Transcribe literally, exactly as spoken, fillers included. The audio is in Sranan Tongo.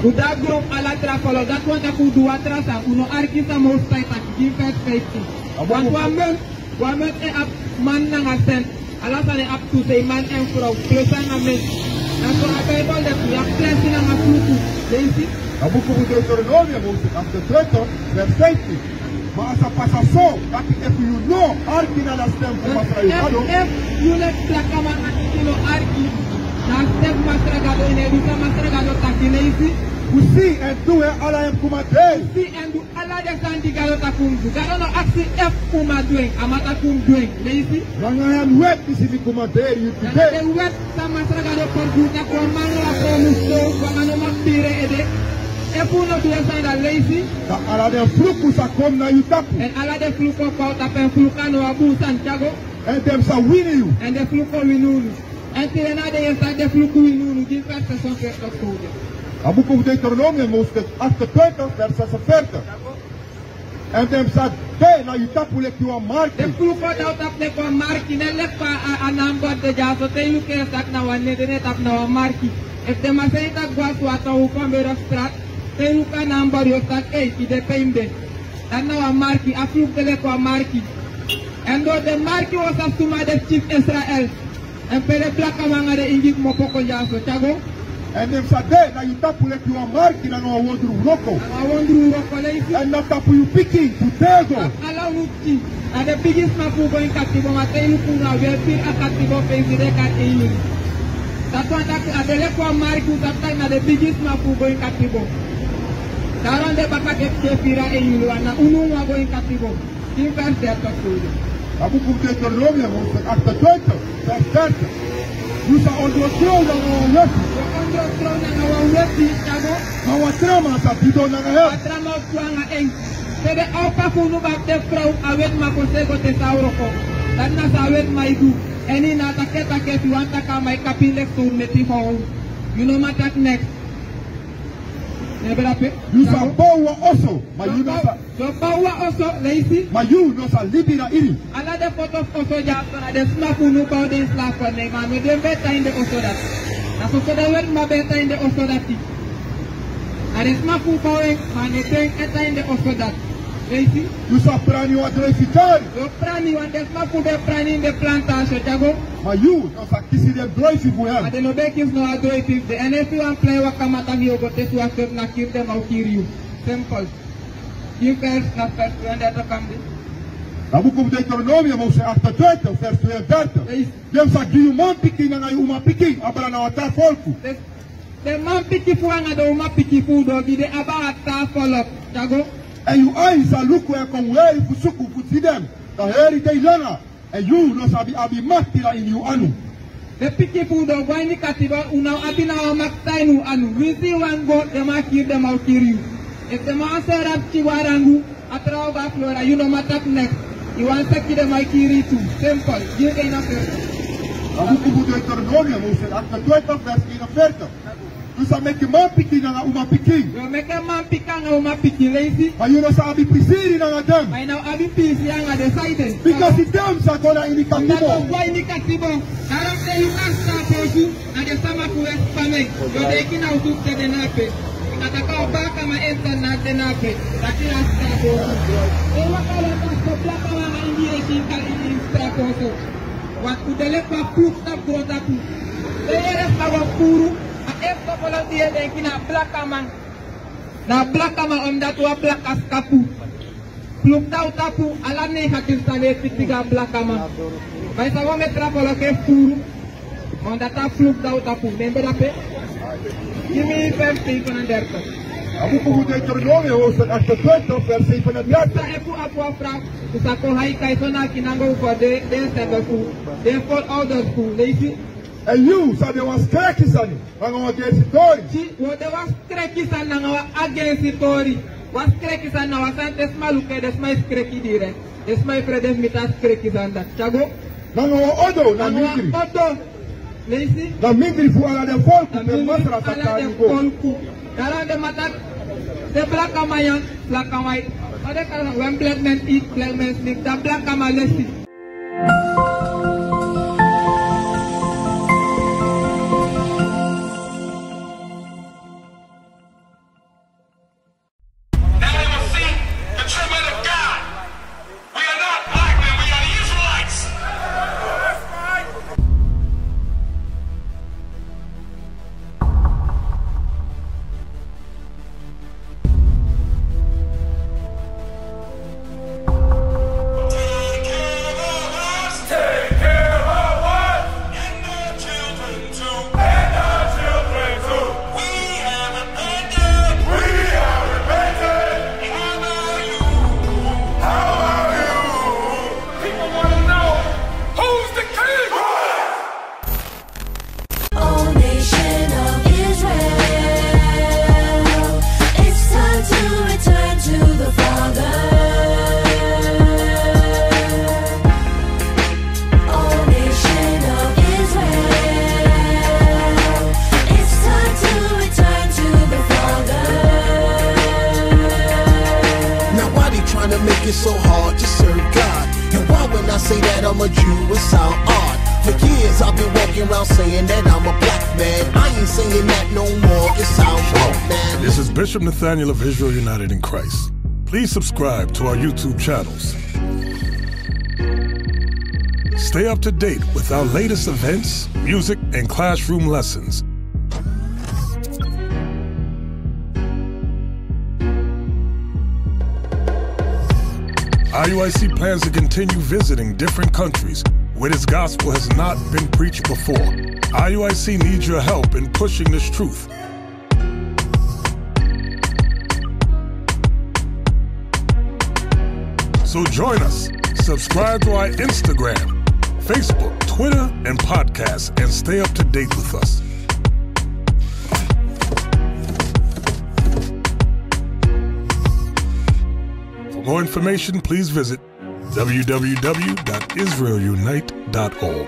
Un de a gron ala tra folo, dati wani taki un du wan tra sani, un no arki san Moses e taki. Gi mi vers fifteen. Want wan mun, wan mun e abi man nanga sen. Ala sani e abi tu sei, man èn frow, plus nanga men. Na so a Bijbel de, yu abi blesi nanga fluku. Leisi. A buku fu Deuteronomium, hoofdstuk achtentwintig, vers vijftien. Ma a sa pasa so, dati efu yu no arki na a stem fu Masra yu Gado. Efu, efu yu leki blakaman, efu yu no arki na a stem fu Masra Gado, yu no e du san Masra Gado taki, leisi. Fu si èn du ala en komanderi. Fu si èn du ala den sani di Gado taki un mus du. Gado no aksi efu un mus du en, a man taki un mus du en. Leisi. Nanga en wet disi mi komanderi yu tide. Nanga den wet san Masra Gado poti, taki wan man no abi fu musu, wan man no mag piri en ede efu un no du den sani dati. Leisi. Dan ala den fluku sa kon na yu tapu. Èn ala den fluku o kon na yu tapu, èn fluku a no wan bun sani, tyago. Èn den sa wini yu. Èn den fluku o wini unu. Èn tide na den yesi taki den fluku wini unu. Gi mi vers zestig. A buku fu Deuteronomium, hoofdstuk achtentwintig, vers zesenveertig. Èn den sa de na yu tapu leki wan marki. Den fluku o de na yu tapu leki wan marki, ne leki fa a, a nambor de dyaso, te yu luku en yu si taki na wan neti, ne tapu na wan marki. Efu den man seni taki go a swatan, o kon beri a strat, te yu luku a nambor yu o si taki, ei, yu de pe yu mus de. Dati na wan marki, a fluku de leki wan marki. Èn doo den marki o sabi suma de fu kisi Israel. Èn pe den blakaman nanga den ingi kmopo kon dyaso, tyago. Èn den sa de na yu tapu leki wan marki nanga wan wondru wroko. Nanga wan wondru wroko, leisi. Èn na tapu yu pikin fu tego. Ala unu pikin. Na den bigisma fu go ini katibo, ma te yu luku unu a weri firi a katibo fesi de kati ini. Dati wani taki a de leki wan marki, un sabi taki na den bigisma fu go ini katibo. Daarom den baka keti e firi a ini, wan na unu wan go ini katibo. Tien vers dertig. A buku fu Deuteronomium, hoofdstuk achtentwintig, vers dertig. Yu sa ondro trow nanga wan weti. Yu sa ondro trow nanga wan weti, tyago. Ma wan tra man sa didon nanga en. Wan tra man o kon nanga en. Te den opa fu unu ben abi den frow, a wetiman kon seni go tesi a wroko. Dati na san a wetiman e du. Èn yu no taki, taki efu yu wani taki a man e kapi yu leki so un meti fu a wan. Yu no man taki neks. Ne ben de ape. Yu sa bow wan oso, ma yu no sa Yu o bow wan oso, leisi. Ma yu no sa libi na ini. Ala den foto fu oso dyaso na den sma fu unu bow den sla fu en, ma a no den ben e tan ini den oso dati. Na soso den wetiman ben e tan ini den oso dati. Na den sma fu bow en, ma a no den e tan ini den oso dati. Leisi. Yu sa prani wan droifi tyari. Yu o prani wan, den sma fu un ben e prani ini den plantasi, tyago. Ma yu no sa kisi den droifi fu en. Ma den no ben e kisi no wan droifi fu den. Èn efu yu wani plei waka mata, yu o go tesi wan srefi, na kiri den man o kiri yu. Simpel. Tien vers, na vers tweeëndertig kan de. Na buku fu Deuteronomium, hoofdstuk achtentwintig, vers tweeëndertig. Leisi. Den sa gi yu manpikin nanga yu umapikin abra na wan tra folku. Den, den manpikin fu unu nanga den umapikin fu unu, den o gi den abra na wan tra folku, tyago. Èn yu ain sa luku èn kon weri fu suku fu si den, dan heri dei langa. Èn yu no sa abi makti na ini yu anu. Den pikin fu unu o go a ini katibo, un no abi na wan makti na ini un anu. Winsi yu wani go, den man kiri, den man o kiri yu. Efu den man wani sori a pikin go a rangu, a tra o go a flora, yu no man taki neks. Yu wani seki, den man e kiri yu tu. Simpel. Gi yu eenenveertig. A buku fu Deuteronomium, hoofdstuk achtentwintig, vers eenenveertig. Yu sa meki manpikin nanga umapikin. Yu o meki manpikin nanga umapikin, leisi. Ma yu no sa abi pisiri nanga den. Ma yu no abi pisi nanga den, san ede. Bikasi den sa go na ini katibo. Den sa go ini katibo. Daarom te yu kon a sitaakosu, na den sama fu wi e span en. Yu o denki na osu fu den de na ape. Bika taki a blakaman e tan na den na ape. Dati na sitaakosu. Te yu waka, a blakaman nanga ingi e si kari ini sitaakosu. Want un de leki wan fluku tapu grontapu. Te yu yere sma go fufuru, a efu so folo di yu e denki na blakaman. Na blakaman, omdat wan blaka skapu. Fluku de na un tapu, ala negatief sani e fiti gi a blakaman. Ma yu sa go meki tra folo e fufuru, omdat a fluku de na un tapu. Ne ben de ape. Gi mi vers zevenendertig. A buku fu Deuteronomium, hoofdstuk achtentwintig, vers zevenendertig. San efu a pua fra, un sa kon haiki, a e so na a kinango fu den, den sende fu, den voorouders fu, leisi. Èn yu sa de wan skreki sani nanga wan gersi tori. Si, wi o de wan skreki sani nanga wan agensi tori. Wan skreki sani na wan sani te sma luku en, den sma e skreki direkt. Den sma e frede fu miti a skreki sani dati. Tyago. Nanga wan odo na mindri. Nanga wan odo. Leisi. Na mindri fu ala den folku pe Masra sa kari go. Daarom den man taki, den blakaman e ati blakaman. Ma den kari wan black man eat black man sleep. Dan blakaman lesi. It's so hard to serve God. And why when I say that I'm a Jew, it sound odd. For years I've been walking around saying that I'm a black man. I ain't saying that no more, it sound wrong, man. This is Bishop Nathaniel of Israel United in Christ. Please subscribe to our YouTube channels. Stay up to date with our latest events, music, and classroom lessons. I U I C plans to continue visiting different countries where this gospel has not been preached before. I U I C needs your help in pushing this truth. So join us. Subscribe to our Instagram, Facebook, Twitter, and podcast, and stay up to date with us. For more information, please visit w w w dot israel unite dot org.